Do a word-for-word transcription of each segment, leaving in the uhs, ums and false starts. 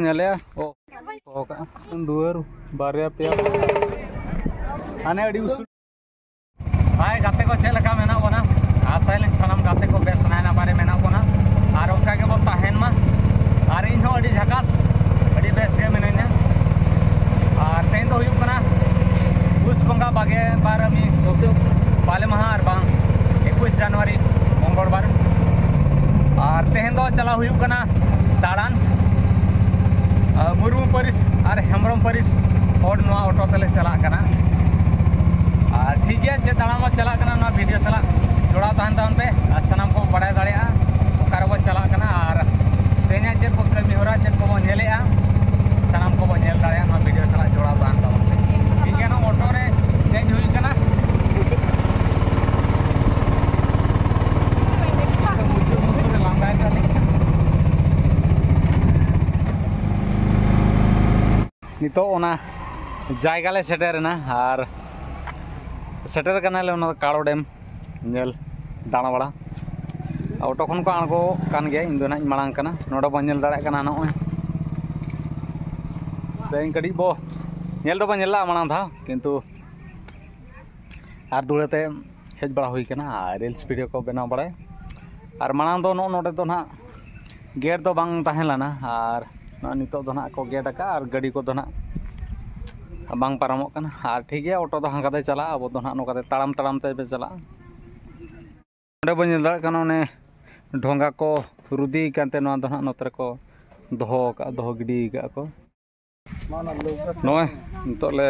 ᱧᱮᱞᱮᱜᱼᱟ᱾ ᱚ, ᱫᱚᱦᱚ ᱠᱟᱜᱼᱟ᱾ ᱫᱩᱣᱟᱹᱨ ᱵᱟᱨᱭᱟ ᱯᱮᱭᱟ᱾ ᱦᱟᱱᱮ ᱟᱹᱰᱤ ᱩᱥᱩᱞ᱾ ᱦᱟᱭ ᱜᱟᱛᱮ ᱠᱚ, ᱪᱮᱫ ᱞᱮᱠᱟ ᱢᱮᱱᱟᱜ ᱵᱚᱱᱟ? ᱟᱥᱟᱭᱟᱞᱤᱧ ᱥᱟᱱᱟᱢ ᱜᱟᱛᱮ ᱠᱚ ᱵᱮᱥ ᱱᱟᱭ ᱱᱟᱯᱟᱭ ᱨᱮ ᱢᱮᱱᱟᱜ ᱵᱚᱱᱟ, ᱟᱨ ᱚᱱᱠᱟ ᱜᱮᱵᱚᱱ ᱛᱟᱦᱮᱱ ᱢᱟ᱾ ᱟᱨ ᱤᱧ ᱦᱚᱸ ᱟᱹᱰᱤ ᱡᱷᱟᱠᱟᱥ, ᱟᱹᱰᱤ ᱵᱮᱥ ᱜᱮ ᱢᱤᱱᱟᱹᱧᱟ᱾ ᱟᱨ ᱛᱮᱦᱮᱧ ᱫᱚ ᱦᱩᱭᱩᱜ ᱠᱟᱱᱟ ᱯᱩᱥ ᱵᱚᱸᱜᱟ ᱵᱟᱜᱮ ᱵᱟᱨ ᱟᱹᱢᱤ ᱵᱟᱞᱮ ᱢᱟᱦᱟ, ᱟᱨ ᱵᱟᱝ ᱮᱠᱩᱥ ᱡᱟᱱᱩᱣᱟᱨᱤ ᱢᱚᱝᱜᱚᱞ ᱵᱟᱨ᱾ ᱟᱨ ᱛᱮᱦᱮᱧ ᱫᱚ ᱪᱟᱞᱟᱣ ᱦᱩᱭᱩᱜ ᱠᱟᱱᱟ ᱫᱟᱬᱟᱱ᱾ ᱟᱨ ᱢᱩᱨᱢᱩ ᱯᱟᱹᱨᱤᱥ ᱟᱨ ᱦᱮᱢᱵᱨᱚᱢ ᱯᱟᱹᱨᱤᱥ ᱦᱚᱲ ᱱᱚᱣᱟ ᱚᱴᱳ ᱛᱮᱞᱮ ᱪᱟᱞᱟᱜ ᱠᱟᱱᱟ᱾ ᱟᱨ ᱴᱷᱤᱠ ᱜᱮᱭᱟ, ᱪᱮᱫ ᱫᱟᱬᱟᱱ ᱵᱚᱱ ᱪᱟᱞᱟᱜ ᱠᱟᱱᱟ, ᱱᱚᱣᱟ ᱵᱷᱤᱰᱤᱭᱳ ᱥᱟᱞᱟᱜ ᱡᱚᱲᱟᱣ ᱛᱟᱦᱮᱱ ᱛᱟᱵᱚᱱ ᱯᱮ᱾ ᱟᱨ ᱥᱟᱱᱟᱢ ᱠᱚ ᱵᱟᱲᱟᱭ ᱫᱟᱲᱮᱭᱟᱜᱼᱟ ᱚᱠᱟ ᱨᱮᱵᱚᱱ ᱪᱟᱞᱟᱜ ᱠᱟᱱᱟ, ᱟᱨ ᱛᱮᱦᱮᱧᱟᱜ ᱪᱮᱫ ᱠᱚ ᱠᱟᱹᱢᱤ ᱦᱚᱨᱟ, ᱪᱮᱫ ᱠᱚᱵᱚᱱ ᱧᱮᱞᱮᱜᱼᱟ, ᱥᱟᱱᱟᱢ ᱠᱚᱵᱚᱱ ᱧᱮᱞ ᱫᱟᱲᱮᱭᱟᱜᱼᱟ ᱱᱚᱣᱟ ᱵᱷᱤᱰᱤᱭᱳ ᱥᱟᱞᱟᱜ ᱡᱚᱲᱟᱣ ᱛᱟᱦᱮᱱ ᱛᱟᱵᱚᱱ ᱯᱮ᱾ ᱴᱷᱤᱠ ᱜᱮᱭᱟ, ᱱᱚᱣᱟ ᱚᱴᱳ ᱨᱮ ᱫᱮᱡ ᱦᱩᱭ ᱠᱟᱱᱟ᱾ ᱢᱩᱪᱟᱹᱫ ᱢᱩᱪᱟᱹᱫ ᱨᱮ ᱞᱟᱸᱜᱟᱭ ᱠᱟᱱᱟ᱾ ᱱᱤᱛᱚᱜ ᱚᱱᱟ ᱡᱟᱭᱜᱟ ᱞᱮ ᱥᱮᱴᱮᱨ ᱮᱱᱟ, ᱟᱨ ᱥᱮᱴᱮᱨ ᱠᱟᱱᱟᱞᱮ ᱚᱱᱟ ᱠᱟᱲᱚ ᱰᱮᱢ ᱧᱮᱞ, ᱫᱟᱬᱟ ᱵᱟᱲᱟ᱾ ᱚᱴᱳ ᱠᱷᱚᱱ ᱠᱚ ᱟᱬᱜᱚ ᱠᱟᱱ ᱜᱮᱭᱟ, ᱤᱧ ᱫᱚ ᱱᱟᱦᱟᱜ ᱤᱧ ᱢᱟᱲᱟᱝ ᱠᱟᱱᱟ᱾ ᱱᱚᱰᱮ ᱵᱚᱱ ᱧᱮᱞ ᱫᱟᱲᱮᱭᱟᱜ ᱠᱟᱱᱟ, ᱱᱚᱜᱼᱚᱭ ᱛᱮᱦᱮᱧ ᱠᱟᱹᱴᱤᱡ ᱵᱚ ᱧᱮᱞ ᱫᱚᱵᱚ ᱧᱮᱞ ᱞᱮᱜᱼᱟ ᱢᱟᱲᱟᱝ ᱫᱷᱟᱣ, ᱠᱤᱱᱛᱩ ᱟᱨ ᱫᱩᱲᱟᱹ ᱛᱮ ᱦᱮᱡ ᱵᱟᱲᱟ ᱦᱩᱭ ᱠᱟᱱᱟ ᱟᱨ ᱨᱤᱞᱥ ᱵᱷᱤᱰᱤᱭᱳ ᱠᱚ ᱵᱮᱱᱟᱣ ᱵᱟᱲᱟᱭ᱾ ᱟᱨ ᱢᱟᱲᱟᱝ ᱫᱚ ᱱᱚᱜᱼᱚ ᱱᱚᱰᱮ ᱫᱚ ᱱᱟᱦᱟᱜ ᱜᱮᱴ ᱫᱚ ᱵᱟᱝ ᱛᱟᱦᱮᱸ ᱞᱮᱱᱟ, ᱟᱨ ᱱᱚᱜᱼᱚᱭ ᱱᱤᱛᱚᱜ ᱫᱚ ᱱᱟᱦᱟᱜ ᱠᱚ ᱜᱮᱴ ᱟᱠᱟᱫᱼᱟ ᱟᱨ ᱜᱟᱹᱰᱤ ᱠᱚᱫᱚ ᱱᱟᱦᱟᱜ ᱵᱟᱝ ᱯᱟᱨᱚᱢᱚᱜ ᱠᱟᱱᱟ᱾ ᱟᱨ ᱴᱷᱤᱠ ᱜᱮᱭᱟ, ᱚᱴᱳ ᱫᱚ ᱦᱟᱱᱠᱟ ᱛᱮ ᱪᱟᱞᱟᱜᱼᱟ, ᱟᱵᱚ ᱫᱚ ᱱᱟᱦᱟᱜ ᱱᱚᱝᱠᱟ ᱛᱮ ᱛᱟᱲᱟᱢ ᱛᱟᱲᱟᱢ ᱛᱮ ᱪᱟᱞᱟᱜᱼᱟ᱾ ᱚᱸᱰᱮ ᱵᱚᱱ ᱧᱮᱞ ᱫᱟᱲᱮᱭᱟᱜ ᱠᱟᱱᱟ, ᱚᱱᱮ ᱰᱷᱚᱸᱜᱟ ᱠᱚ ᱨᱩᱫᱤ ᱠᱟᱱᱛᱮ ᱱᱚᱣᱟ ᱫᱚ ᱱᱟᱦᱟᱜ ᱱᱚᱛᱮ ᱨᱮᱠᱚ ᱫᱚᱦᱚ ᱟᱠᱟᱫᱼᱟ, ᱫᱚᱦᱚ ᱜᱤᱰᱤ ᱟᱠᱟᱫᱼᱟ ᱠᱚ᱾ ᱱᱚᱜᱼᱚᱭ ᱱᱤᱛᱚᱜ ᱞᱮ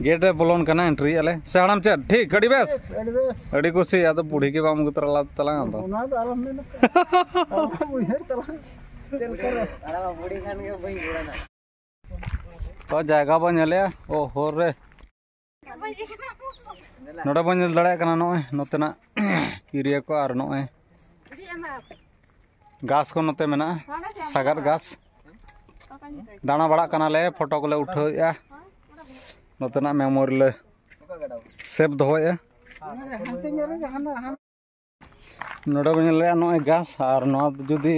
ᱜᱮᱴ ᱨᱮ ᱵᱚᱞᱚᱱ ᱠᱟᱱᱟ, ᱮᱱᱴᱨᱤᱭᱮᱫᱼᱟ ᱞᱮ᱾ ᱥᱮ ᱦᱟᱲᱟᱢ ᱪᱮᱫ ᱴᱷᱤᱠ? ᱟᱹᱰᱤ ᱵᱮᱥ, ᱟᱹᱰᱤ ᱵᱮᱥ᱾ ᱟᱹᱰᱤ ᱠᱩᱥᱤ᱾ ᱟᱫᱚ ᱵᱩᱲᱦᱤ ᱜᱮ ᱵᱟᱢ ᱟᱹᱜᱩ ᱛᱚᱨᱟ ᱞᱮᱫ ᱛᱟᱞᱟᱝᱟ ᱟᱫᱚ᱾ ᱚᱱᱟ ᱫᱚ ᱟᱞᱚᱢ ᱢᱮᱱᱟ᱾ ᱟᱞᱚᱢ ᱩᱭᱦᱟᱹᱨ ᱛᱟᱞᱟᱝ᱾ ᱪᱮᱫ ᱞᱮᱠᱟ ᱨᱮ? ᱦᱟᱲᱟᱢ ᱵᱩᱲᱦᱤ ᱠᱷᱟᱱ ᱜᱮ ᱵᱟᱹᱧ ᱨᱩᱣᱟᱹᱲᱟ᱾ ᱛᱚ ᱡᱟᱭᱜᱟ ᱵᱚᱱ ᱧᱮᱞᱮᱜᱼᱟ᱾ ᱳ ᱦᱳ ᱨᱮ᱾ ᱱᱚᱰᱮ ᱵᱚᱱ ᱧᱮᱞ ᱫᱟᱲᱮᱭᱟᱜ ᱠᱟᱱᱟ ᱱᱚᱜᱼᱚᱭ ᱱᱚᱛᱮᱱᱟᱜ ᱮᱨᱤᱭᱟ ᱠᱚ, ᱟᱨ ᱱᱚᱜᱼᱚᱭ ᱜᱷᱟᱥ ᱠᱚ ᱱᱚᱛᱮ ᱢᱮᱱᱟᱜᱼᱟ, ᱥᱟᱜᱟᱫ ᱜᱷᱟᱥ᱾ ᱫᱟᱬᱟ ᱵᱟᱲᱟᱜ ᱠᱟᱱᱟᱞᱮ, ᱯᱷᱳᱴᱳ ᱠᱚᱞᱮ ᱩᱴᱷᱟᱹᱣᱮᱫᱼᱟ, ᱱᱚᱛᱮᱱᱟᱜ ᱢᱮᱢᱳᱨᱤ ᱞᱮ ᱥᱮᱵᱷ ᱫᱚᱦᱚᱭᱮᱫᱼᱟ᱾ ᱱᱚᱰᱮ ᱵᱚᱱ ᱧᱮᱞᱮᱫᱼᱟ ᱱᱚᱜᱼᱚᱭ ᱜᱷᱟᱥ, ᱟᱨ ᱱᱚᱣᱟ ᱡᱩᱫᱤ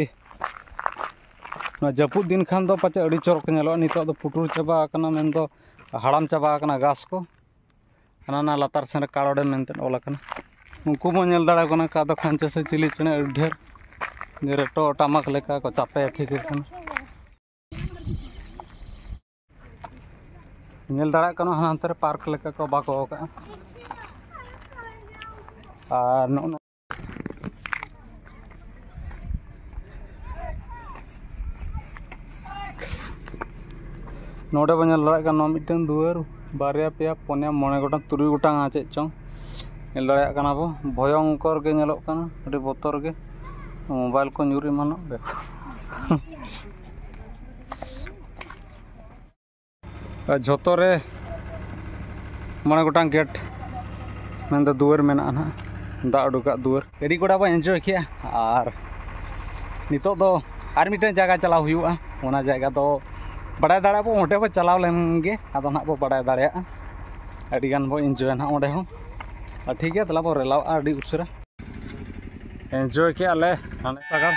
ᱡᱟᱹᱯᱩᱫ ᱫᱤᱱ ᱠᱷᱟᱱ ᱫᱚ ᱯᱟᱪᱮᱫ ᱟᱹᱰᱤ ᱪᱚᱨᱚᱠ ᱧᱮᱞᱚᱜᱼᱟ᱾ ᱱᱤᱛᱚᱜ ᱫᱚ ᱯᱩᱴᱩᱨ ᱪᱟᱵᱟ ᱟᱠᱟᱱᱟ, ᱢᱮᱱᱫᱚ ᱦᱟᱲᱟᱢ ᱪᱟᱵᱟ ᱟᱠᱟᱱᱟ ᱜᱷᱟᱥ ᱠᱚ᱾ ᱦᱟᱱᱟ ᱱᱟ ᱞᱟᱛᱟᱨ ᱥᱮᱱ ᱨᱮ ᱠᱟᱲᱚᱰᱮᱢ ᱢᱮᱱᱛᱮ ᱚᱞ ᱟᱠᱟᱱᱟ᱾ ᱩᱱᱠᱩ ᱵᱚᱱ ᱧᱮᱞ ᱫᱟᱲᱮᱭᱟᱠᱚ ᱠᱟᱱᱟ, ᱚᱠᱟ ᱫᱚ ᱠᱷᱟᱧᱪᱟ ᱥᱮ ᱪᱤᱞᱤ ᱪᱮᱬᱮ ᱟᱹᱰᱤ ᱰᱷᱮᱨ ᱡᱮ ᱨᱮᱴᱚ ᱴᱟᱢᱟᱠ ᱞᱮᱠᱟ ᱠᱚ ᱪᱟᱯᱮ ᱴᱷᱤᱠ ᱟᱠᱟᱱᱟ᱾ ᱧᱮᱞ ᱫᱟᱲᱮᱭᱟᱜ ᱠᱟᱱᱟ, ᱦᱟᱱᱛᱮ ᱨᱮ ᱯᱟᱨᱠ ᱞᱮᱠᱟ ᱠᱚ ᱵᱟᱠᱚ ᱟᱠᱟᱜᱼᱟ᱾ ᱟᱨ ᱱᱚᱜᱼᱚ ᱱᱚ- ᱱᱚᱰᱮ ᱵᱚᱱ ᱧᱮᱞ ᱫᱟᱲᱮᱭᱟᱜ ᱠᱟᱱᱟ, ᱱᱚᱣᱟ ᱢᱤᱫᱴᱟᱝ ᱫᱩᱣᱟᱹᱨ, ᱵᱟᱨᱭᱟ, ᱯᱮᱭᱟ, ᱯᱩᱱᱭᱟ, ᱢᱚᱬᱮ ᱜᱚᱴᱟᱝ, ᱛᱩᱨᱩᱭ ᱜᱚᱴᱟᱝ ᱟᱨ ᱪᱮᱫ ᱪᱚᱝ ᱧᱮᱞ ᱫᱟᱲᱮᱭᱟᱜ ᱠᱟᱱᱟ ᱵᱚ᱾ ᱵᱷᱚᱭᱚᱝᱠᱚᱨ ᱜᱮ ᱧᱮᱞᱚᱜ ᱠᱟᱱᱟ, ᱟᱹᱰᱤ ᱵᱚᱛᱚᱨ ᱜᱮ᱾ ᱢᱳᱵᱟᱭᱤᱞ ᱠᱚ ᱧᱩᱨ ᱮᱢᱟᱱᱚᱜ ᱵᱮᱯᱟᱨ᱾ ᱟᱨ ᱡᱷᱚᱛᱚ ᱨᱮ ᱢᱚᱬᱮ ᱜᱚᱴᱟᱝ ᱜᱮᱴ, ᱢᱮᱱᱫᱚ ᱫᱩᱣᱟᱹᱨ ᱢᱮᱱᱟᱜᱼᱟ ᱱᱟᱦᱟᱜ, ᱫᱟᱜ ᱩᱰᱩᱠᱟᱜ ᱫᱩᱣᱟᱹᱨ᱾ ᱟᱹᱰᱤ ᱠᱚᱲᱟ ᱵᱚᱱ ᱮᱱᱡᱚᱭ ᱠᱮᱜᱼᱟ᱾ ᱟᱨ ᱱᱤᱛᱚᱜ ᱫᱚ ᱟᱨ ᱢᱤᱫᱴᱮᱱ ᱡᱟᱭᱜᱟ ᱪᱟᱞᱟᱣ ᱦᱩᱭᱩᱜᱼᱟ, ᱚᱱᱟ ᱡᱟᱭᱜᱟ ᱫᱚ ᱵᱟᱲᱟᱭ ᱫᱟᱲᱮᱭᱟᱜᱼᱟ ᱵᱚ, ᱚᱸᱰᱮ ᱵᱚ ᱪᱟᱞᱟᱣ ᱞᱮᱱ ᱜᱮ ᱟᱫᱚ ᱱᱟᱦᱟᱜ ᱵᱚ ᱵᱟᱲᱟᱭ ᱫᱟᱲᱮᱭᱟᱜᱼᱟ᱾ ᱟᱹᱰᱤ ᱜᱟᱱ ᱵᱚ ᱮᱱᱡᱚᱭᱟ ᱱᱟᱦᱟᱜ ᱚᱸᱰᱮ ᱦᱚᱸ᱾ ᱟᱨ ᱴᱷᱤᱠ ᱜᱮᱭᱟ, ᱫᱮᱞᱟ ᱵᱚ ᱨᱮᱞᱟᱣᱜᱼᱟ ᱟᱹᱰᱤ ᱩᱥᱟᱹᱨᱟ᱾ ᱮᱱᱡᱚᱭ ᱠᱮᱜᱼᱟ ᱞᱮ ᱦᱟᱱᱮ ᱥᱟᱜᱟᱲ᱾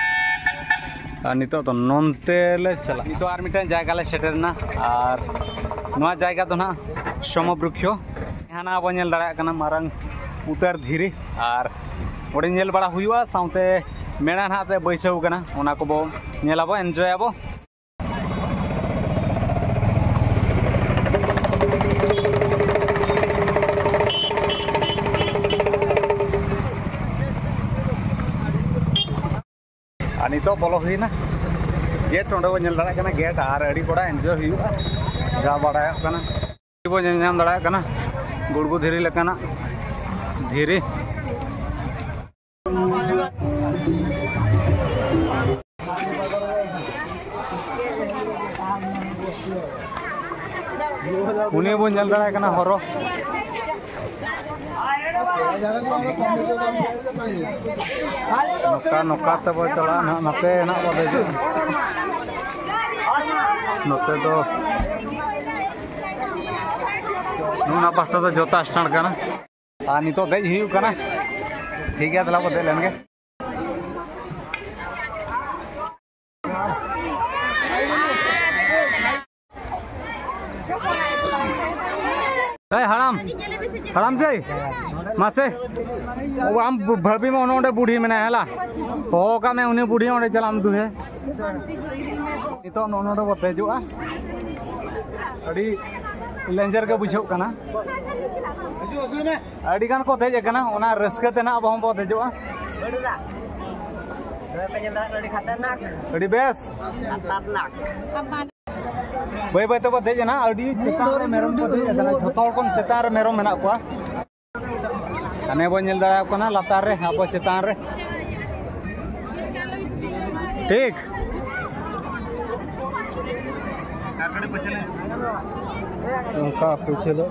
ᱟᱨ ᱱᱤᱛᱚᱜ ᱫᱚ ᱱᱚᱱᱛᱮ ᱞᱮ ᱪᱟᱞᱟᱜᱼᱟ᱾ ᱱᱤᱛᱚᱜ ᱟᱨ ᱢᱤᱫᱴᱟᱝ ᱡᱟᱭᱜᱟ ᱞᱮ ᱥᱮᱴᱮᱨ ᱮᱱᱟ᱾ ᱟᱨ ᱱᱚᱣᱟ ᱡᱟᱭᱜᱟ ᱫᱚ ᱱᱟᱦᱟᱜ ᱥᱚᱢᱚ ᱵᱨᱩᱠᱷᱭᱚ᱾ ᱦᱟᱱᱟ ᱵᱚ ᱧᱮᱞ ᱫᱟᱲᱮᱭᱟᱜ ᱠᱟᱱᱟ ᱢᱟᱨᱟᱝ ᱩᱛᱟᱹᱨ ᱫᱷᱤᱨᱤ᱾ ᱟᱨ ᱚᱸᱰᱮ ᱧᱮᱞ ᱵᱟᱲᱟ ᱦᱩᱭᱩᱜᱼᱟ, ᱥᱟᱶᱛᱮ ᱢᱮᱬᱟ ᱱᱟᱦᱟᱜ ᱛᱮ ᱵᱟᱹᱭᱥᱟᱹᱣ ᱠᱟᱱᱟ, ᱚᱱᱟ ᱠᱚᱵᱚ ᱧᱮᱞᱟᱵᱚ, ᱮᱱᱡᱚᱭᱟᱵᱚ᱾ ᱟᱨ ᱱᱤᱛᱚᱜ ᱵᱚᱞᱚ ᱦᱩᱭᱱᱟ ᱜᱮᱴ᱾ ᱚᱸᱰᱮ ᱵᱚᱱ ᱧᱮᱞ ᱫᱟᱲᱮᱭᱟᱜ ᱠᱟᱱᱟ ᱜᱮᱴ, ᱟᱨ ᱟᱹᱰᱤ ᱠᱚᱲᱟ ᱮᱱᱡᱚᱭ ᱦᱩᱭᱩᱜᱼᱟ ᱡᱟ ᱵᱟᱲᱟᱭᱚᱜ ᱠᱟᱱᱟ᱾ ᱵᱚᱱ ᱧᱮᱞ ᱧᱟᱢ ᱫᱟᱲᱮᱭᱟᱜ ᱠᱟᱱᱟ ᱜᱩᱲᱜᱩ ᱫᱷᱤᱨᱤ ᱞᱮᱠᱟᱱᱟᱜ ᱫᱷᱤᱨᱤ᱾ ᱩᱱᱤ ᱵᱚᱱ ᱧᱮᱞ ᱫᱟᱲᱮᱭᱟᱜ ᱠᱟᱱᱟ ᱦᱚᱨᱚ᱾ ᱱᱚᱝᱠᱟ ᱱᱚᱝᱠᱟ ᱛᱮᱵᱚ ᱪᱟᱞᱟᱜᱼᱟ ᱱᱟᱦᱟᱜ, ᱱᱚᱛᱮ ᱱᱟᱦᱟᱜ ᱵᱚ ᱫᱮᱡᱚᱜᱼᱟ᱾ ᱱᱚᱛᱮ ᱫᱚ ᱱᱚᱣᱟ ᱯᱟᱥᱴᱟ ᱫᱚ ᱡᱚᱛᱟ ᱥᱴᱮᱱᱰ ᱠᱟᱱᱟ᱾ ᱟᱨ ᱱᱤᱛᱚᱜ ᱫᱮᱡ ᱦᱩᱭᱩᱜ ᱠᱟᱱᱟ᱾ ᱴᱷᱤᱠ ᱜᱮᱭᱟ, ᱫᱮᱞᱟ ᱵᱚ ᱫᱮᱡ ᱞᱮᱱ ᱜᱮ᱾ ᱮᱭ ᱦᱟᱲᱟᱢ, ᱦᱟᱲᱟᱢ ᱡᱟᱹᱭ, ᱢᱟᱥᱮ᱾ ᱳ, ᱟᱢ ᱵᱷᱟᱹᱵᱤ ᱢᱮ, ᱚᱱᱮ ᱚᱸᱰᱮ ᱵᱩᱲᱦᱤ ᱢᱮᱱᱟᱭᱟ, ᱦᱮᱞᱟ᱾ ᱦᱚᱦᱚ ᱠᱟᱜ ᱢᱮ ᱩᱱᱤ ᱵᱩᱲᱦᱤ, ᱚᱸᱰᱮ ᱪᱟᱞᱟᱜ ᱟᱢ ᱫᱩᱦᱮ᱾ ᱱᱤᱛᱚᱜ ᱱᱚᱜᱼᱚ ᱱᱚᱰᱮ ᱵᱚ ᱫᱮᱡᱚᱜᱼᱟ᱾ ᱟᱹᱰᱤ ᱞᱮᱸᱡᱮᱨ ᱜᱮ ᱵᱩᱡᱷᱟᱹᱜ ᱠᱟᱱᱟ᱾ ᱟᱹᱰᱤ ᱜᱟᱱ ᱠᱚ ᱫᱮᱡ ᱟᱠᱟᱱᱟ, ᱚᱱᱟ ᱨᱟᱹᱥᱠᱟᱹ ᱛᱮ ᱱᱟᱜ ᱟᱵᱚ ᱦᱚᱸ ᱵᱚ ᱫᱮᱡᱚᱜᱼᱟ᱾ ᱟᱹᱰᱤ ᱵᱮᱥ᱾ ᱵᱟᱹᱭ ᱵᱟᱹᱭ ᱛᱮᱵᱚ ᱫᱮᱡ ᱮᱱᱟ, ᱟᱹᱰᱤ ᱪᱮᱛᱟᱱ ᱨᱮ ᱢᱮᱨᱚᱢ ᱠᱚ ᱫᱮᱡ ᱟᱠᱟᱱᱟ, ᱡᱷᱚᱛᱚ ᱦᱚᱲ ᱠᱷᱚᱱ ᱪᱮᱛᱟᱱ ᱨᱮ ᱢᱮᱨᱚᱢ ᱢᱮᱱᱟᱜ ᱠᱚᱣᱟ᱾ ᱦᱟᱱᱮ ᱵᱚ ᱧᱮᱞ ᱫᱟᱲᱮᱭᱟᱠᱚ ᱠᱟᱱᱟ ᱞᱟᱛᱟᱨ ᱨᱮ, ᱟᱵᱚ ᱪᱮᱛᱟᱱ ᱨᱮ᱾ ᱴᱷᱤᱠ᱾ ᱚᱱᱠᱟ ᱯᱤᱪᱷᱮ ᱞᱮ᱾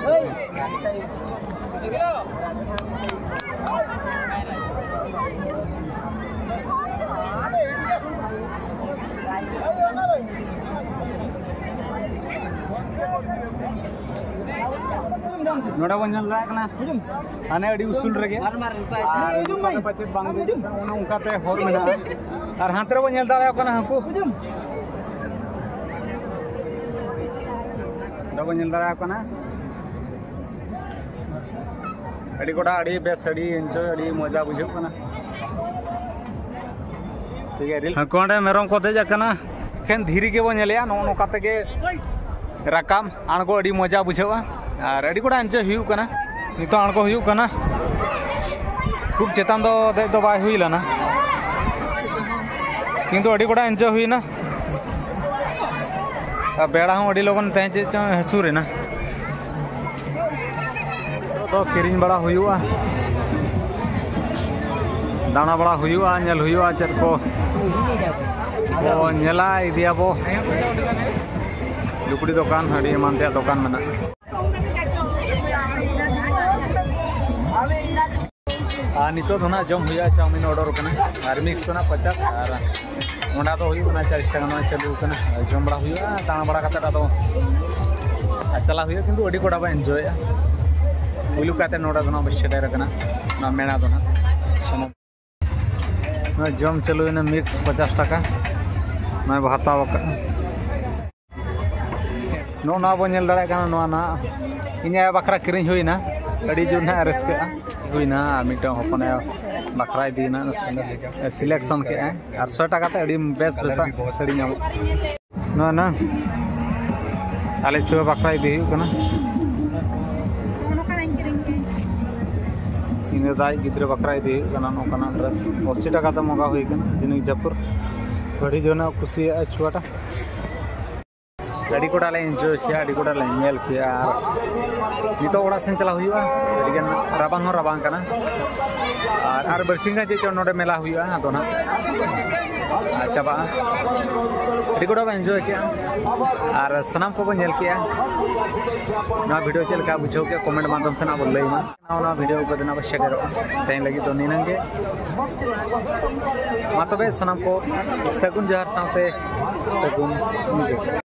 ᱱᱚᱰᱮ ᱵᱚᱱ ᱧᱮᱞ ᱫᱟᱲᱮᱭᱟᱜ ᱠᱟᱱᱟ, ᱦᱟᱱᱮ ᱟᱹᱰᱤ ᱩᱥᱩᱞ ᱨᱮᱜᱮ, ᱟᱨ ᱯᱟᱪᱮᱫ ᱵᱟᱝ ᱫᱮᱡᱚᱜ ᱠᱟᱱᱟ, ᱚᱱᱮ ᱚᱱᱠᱟᱛᱮ ᱦᱚᱨ ᱢᱮᱱᱟᱜᱼᱟ᱾ ᱟᱨ ᱦᱟᱱᱛᱮ ᱨᱮᱵᱚᱱ ᱧᱮᱞ ᱫᱟᱲᱮᱭᱟᱜ ᱠᱟᱱᱟ ᱦᱟᱹᱠᱩ, ᱱᱚᱰᱮ ᱵᱚᱱ ᱧᱮᱞ ᱫᱟᱲᱮᱭᱟᱜ ᱠᱟᱱᱟ᱾ ᱟᱹᱰᱤ ᱜᱚᱴᱟ, ᱟᱹᱰᱤ ᱵᱮᱥ, ᱟᱹᱰᱤ enjoy, ᱟᱹᱰᱤ ᱢᱚᱡᱟ ᱵᱩᱡᱷᱟᱹᱜ ᱠᱟᱱᱟ᱾ ᱴᱷᱤᱠ ᱜᱮᱭᱟ, reel᱾ ᱦᱟᱹᱠᱩ ᱚᱸᱰᱮ ᱢᱮᱨᱚᱢ ᱠᱚ ᱫᱮᱡ ᱟᱠᱟᱱᱟ᱾ ᱮᱠᱷᱮᱱ ᱫᱷᱤᱨᱤ ᱜᱮᱵᱚᱱ ᱧᱮᱞᱮᱜᱼᱟ, ᱱᱚᱜᱼᱚ ᱱᱚᱝᱠᱟ ᱛᱮᱜᱮ ᱨᱟᱠᱟᱵ ᱟᱬᱜᱚ ᱟᱹᱰᱤ ᱢᱚᱡᱟ ᱵᱩᱡᱷᱟᱹᱜᱼᱟ᱾ ᱟᱨ ᱟᱹᱰᱤ ᱜᱚᱴᱟ enjoy ᱦᱩᱭᱩᱜ ᱠᱟᱱᱟ᱾ ᱱᱤᱛᱚᱜ ᱟᱬᱜᱚ ᱦᱩᱭᱩᱜ ᱠᱟᱱᱟ᱾ ᱠᱷᱩᱵ ᱪᱮᱛᱟᱱ ᱫᱚ ᱫᱮᱡ ᱫᱚ ᱵᱟᱭ ᱦᱩᱭ ᱞᱮᱱᱟ, ᱠᱤᱱᱛᱩ ᱟᱹᱰᱤ ᱜᱚᱴᱟ enjoy ᱦᱩᱭᱱᱟ᱾ ᱟᱨ ᱵᱮᱲᱟ ᱦᱚᱸ ᱟᱹᱰᱤ ᱞᱚᱜᱚᱱ ᱛᱮᱦᱮᱧ ᱪᱮᱫ ᱪᱚᱝ ᱦᱟᱹᱥᱩᱨ ᱮᱱᱟ᱾ ᱫᱚ ᱠᱤᱨᱤᱧ ᱵᱟᱲᱟ ᱦᱩᱭᱩᱜᱼᱟ, ᱫᱟᱬᱟ ᱵᱟᱲᱟ ᱦᱩᱭᱩᱜᱼᱟ, ᱧᱮᱞ ᱦᱩᱭᱩᱜᱼᱟ ᱪᱮᱫ ᱠᱚ ᱠᱚ ᱧᱮᱞᱟ, ᱤᱫᱤᱭᱟᱵᱚ᱾ ᱞᱩᱜᱽᱲᱤ ᱫᱚᱠᱟᱱ, ᱟᱹᱰᱤ ᱮᱢᱟᱱ ᱛᱮᱭᱟᱜ ᱫᱚᱠᱟᱱ ᱢᱮᱱᱟᱜᱼᱟ᱾ ᱟᱨ ᱱᱤᱛᱚᱜ ᱫᱚ ᱱᱟᱜ ᱡᱚᱢ ᱦᱩᱭᱩᱜᱼᱟ, ᱪᱟᱣᱢᱤᱱ order ᱠᱟᱱᱟ, ᱟᱨ mix ᱫᱚ ᱱᱟᱜ ᱯᱚᱪᱟᱥ, ᱟᱨ ᱚᱱᱟ ᱫᱚ ᱦᱩᱭᱩᱜ ᱠᱟᱱᱟ ᱪᱟᱞᱤᱥ ᱴᱟᱠᱟ, ᱱᱚᱜᱼᱚᱭ ᱪᱟᱹᱞᱩ ᱠᱟᱱᱟ᱾ ᱟᱨ ᱡᱚᱢ ᱵᱟᱲᱟ ᱦᱩᱭᱩᱜᱼᱟ, ᱫᱟᱬᱟ ᱵᱟᱲᱟ ᱠᱟᱛᱮ ᱟᱫᱚ ᱟᱨ ᱪᱟᱞᱟᱜ ᱦᱩᱭᱩᱜᱼᱟ, ᱠᱤᱱᱛᱩ ᱟᱹᱰᱤ ᱜᱚᱴᱟ ᱵᱚᱱ enjoyᱟ᱾ ᱯᱩᱭᱞᱩ ᱠᱟᱛᱮ ᱱᱚᱰᱮ ᱫᱚ ᱱᱟᱜ ᱵᱚᱱ ᱥᱮᱴᱮᱨ ᱟᱠᱟᱱᱟ, ᱱᱚᱣᱟ ᱢᱮᱞᱟ ᱫᱚ ᱱᱟᱜ ᱥᱚᱢᱚ-, ᱱᱚᱣᱟ ᱡᱚᱢ ᱪᱟᱹᱞᱩᱭᱮᱱᱟ, mix ᱯᱚᱪᱟᱥ ᱴᱟᱠᱟ, ᱱᱚᱜᱼᱚᱭ ᱵᱚ ᱦᱟᱛᱟᱣ ᱟᱠᱟᱫᱼᱟ᱾ ᱱᱚᱜᱼᱚ ᱱᱚᱣᱟ ᱵᱚᱱ ᱧᱮᱞ ᱫᱟᱲᱮᱭᱟᱜ ᱠᱟᱱᱟ, ᱱᱚᱣᱟ ᱱᱟᱦᱟᱜ ᱤᱧ ᱟᱭᱳ ᱵᱟᱠᱷᱨᱟ ᱠᱤᱨᱤᱧ ᱦᱩᱭᱱᱟ᱾ ᱟᱹᱰᱤ ᱡᱳᱨ ᱱᱟᱦᱟᱜ ᱨᱟᱹᱥᱠᱟᱹᱜᱼᱟ᱾ ᱦᱩᱭᱱᱟ ᱟᱨ ᱢᱤᱫᱴᱟᱝ ᱦᱚᱯᱚᱱ ᱟᱭᱳ ᱵᱟᱠᱷᱨᱟ ᱤᱫᱤᱭᱮᱱᱟ, ᱥᱤᱞᱮᱠᱥᱚᱱ ᱠᱮᱜᱼᱟᱭ ᱟᱴᱥᱚ ᱴᱟᱠᱟ ᱛᱮ ᱟᱹᱰᱤ ᱵᱮᱥ ᱵᱮᱥᱟᱜ ᱥᱟᱹᱲᱤ ᱧᱟᱢᱚᱜ᱾ ᱱᱚᱣᱟ ᱱᱟ ᱟᱞᱮ ᱪᱷᱩᱣᱟᱹ ᱵᱟᱠᱷᱨᱟ ᱤᱫᱤ ᱦᱩᱭᱩᱜ ᱠᱟᱱᱟ᱾ ᱤᱧ ᱫᱟᱫᱟ ᱟᱡ ᱜᱤᱫᱽᱨᱟᱹ ᱵᱟᱠᱷᱨᱟ ᱤᱫᱤ ᱦᱩᱭᱩᱜ ᱠᱟᱱᱟ ᱱᱚᱝᱠᱟᱱᱟᱜ ᱰᱨᱮᱥ᱾ ᱟᱥᱤ ᱴᱟᱠᱟ ᱛᱮ ᱢᱚᱜᱟ ᱦᱩᱭ ᱠᱟᱱᱟ, ᱡᱤᱱᱤᱥ ᱡᱟᱹᱯᱩᱨ ᱟᱹᱰᱤ ᱡᱳᱨ ᱱᱟᱜ ᱠᱩᱥᱤᱭᱟᱜᱼᱟ ᱪᱷᱩᱣᱟᱴᱟ᱾ ᱟᱹᱰᱤ ᱠᱚᱴᱟ ᱞᱮ ᱮᱱᱡᱚᱭ ᱠᱮᱜᱼᱟ, ᱟᱹᱰᱤ ᱠᱚᱴᱟ ᱞᱮ ᱧᱮᱞ ᱠᱮᱜᱼᱟ᱾ ᱟᱨ ᱱᱤᱛᱚᱜ ᱚᱲᱟᱜ ᱥᱮᱱ ᱪᱟᱞᱟᱜ ᱦᱩᱭᱩᱜᱼᱟ᱾ ᱟᱹᱰᱤ ᱜᱟᱱ ᱨᱟᱵᱟᱝ ᱦᱚᱸ ᱨᱟᱵᱟᱝ ᱠᱟᱱᱟ᱾ ᱟᱨ ᱟᱨ ᱵᱟᱨᱥᱤᱧ ᱜᱟᱱ ᱪᱮᱫ ᱪᱚᱝ ᱱᱚᱰᱮ ᱢᱮᱞᱟ ᱦᱩᱭᱩᱜᱼᱟ, ᱟᱫᱚ ᱱᱟᱜ ᱟᱨ ᱪᱟᱵᱟᱜᱼᱟ᱾ ᱟᱹᱰᱤ ᱠᱚᱴᱟ ᱵᱚᱱ ᱮᱱᱡᱚᱭ ᱠᱮᱜᱼᱟ ᱟᱨ ᱥᱟᱱᱟᱢ ᱠᱚᱵᱚᱱ ᱧᱮᱞ ᱠᱮᱜᱼᱟ᱾ ᱱᱚᱣᱟ ᱵᱷᱤᱰᱤᱭᱳ ᱪᱮᱫ ᱞᱮᱠᱟ ᱵᱩᱡᱷᱟᱹᱣ ᱠᱮᱜᱼᱟ, ᱠᱚᱢᱮᱱᱴ ᱢᱟᱫᱽᱫᱷᱚᱢ ᱛᱮ ᱱᱟᱜ ᱵᱚᱱ ᱞᱟᱹᱭ ᱢᱟ᱾ ᱱᱟᱣᱟ ᱱᱟᱣᱟ ᱵᱷᱤᱰᱤᱭᱳ ᱠᱚ ᱫᱮᱱᱟ ᱵᱚ ᱥᱮᱴᱮᱨᱚᱜᱼᱟ᱾ ᱛᱮᱦᱮᱧ ᱞᱟᱹᱜᱤᱫ ᱫᱚ ᱱᱤᱱᱟᱹᱝ ᱜᱮ᱾ ᱢᱟ ᱛᱚᱵᱮ ᱥᱟᱱᱟᱢ ᱠᱚ ᱥᱟᱹᱜᱩᱱ ᱡᱚᱦᱟᱨ ᱥᱟᱶᱛᱮ ᱥᱟᱹᱜᱩᱱ ᱧᱤᱫᱟᱹ᱾